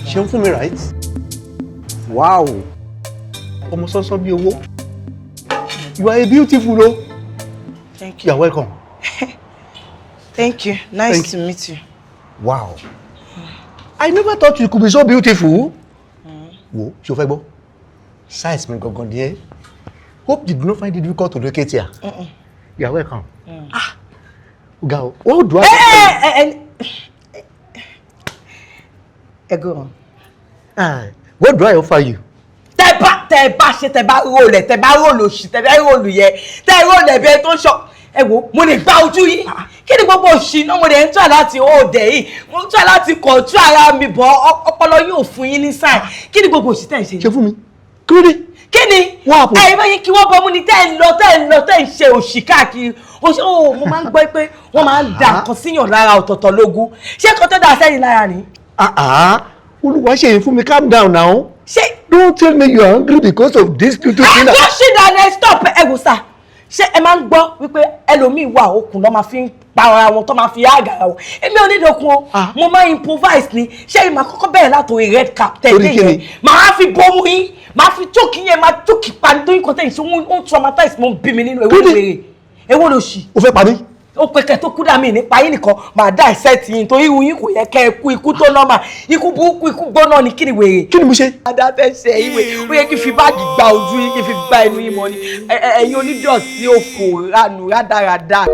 Ṣeun fún mi, right? Wow, ọmọ sọ́sọ́ bí owó. You are a beautiful o. Thank You you. are welcome. Thank you. Nice Thank to meet you. Wow, I never thought you could be so beautiful. Wo, ṣo fẹ́ gbọ́? Size mi gangan ni ẹ. Hope you did not find it difficult to locate here. You are welcome. Ah, ga o, what do I Ẹ ẹ ẹ ẹ, go on. Ah, what do I offer you? Tẹ bá ṣe, tẹ bá roll ẹ, tẹ bá roll òṣì, tẹ bá roll yẹ, tẹ roll ẹ bí ẹ tó ń ṣọ. Ẹ wo, mo lè gba ojú yín. Kí ni gbogbo òṣì náà? Mo lè ń try láti hold ẹ yìí, mo ń try láti control ara mi bọ̀, ọpọlọ yóò fún yín ní sign. Kí ni gbogbo òṣì tẹ̀ ń ṣe? Ṣe fún mi, kí ló dé? Kí ni? What happened? Ẹ bá yín kí wọ́n bọ́ mú ni. Tẹ́ ń lọ, tẹ́ ń lọ, tẹ́ ń ṣe òṣì káàkiri. Òṣì ó, mo máa ń gbọ́ pé wọ́n máa ń da nǹkan síyàn lára ọ̀tọ̀ọ̀tọ̀ lógún. Ṣé nǹkan tó dà sẹ́yìn lára ni? Ah ah, olúwa ṣe yìí fún mi, calm down now. Ṣé Don't tell me you are angry because of this little thing. Ẹ ṣì dáná, stop. Ẹ wò sá, ṣé ẹ máa ń gbọ́ wípé ẹlòmíì wà, okùn lọ́ máa fi ń pa ara wọn, tó máa fi áàgà ara wọn? Èmi ò ní ìdókun o. Ah. Mo máa improvise ni. Ṣé ìmọ̀ àkọ́kọ́ bẹ̀rẹ̀ látòrí red cap Torí tẹ̀lé kí ni? yẹn, màá fi bomú yín, màá fi choke yẹn, máa choke pa, nítorí nǹkan tẹ̀yìn sí ó ń traumatize mo, ń bí mi nínú. Èwo Kí ni? ló wèrè? Èwo ló ṣì? O fẹ́ pa mí? Ó pé kẹ́ tó kú dà mí nípa yín nìkan, màá dá ẹsẹ̀ tì yín, torí irú yín kò yẹ kẹ́ ẹ kú ikú tó normal, ikú burúkú, ikú gbóná ni. Kí ni wèrè? Kí ni mo ṣe? Ada fẹ́ ṣe ìwé, ó yẹ kí n fi báàgì gba ojú yín, kí n fi gba ẹnu yín mọ́ ni. Ẹ̀yin onídọ̀tí, òfò, ranù, rádaràda.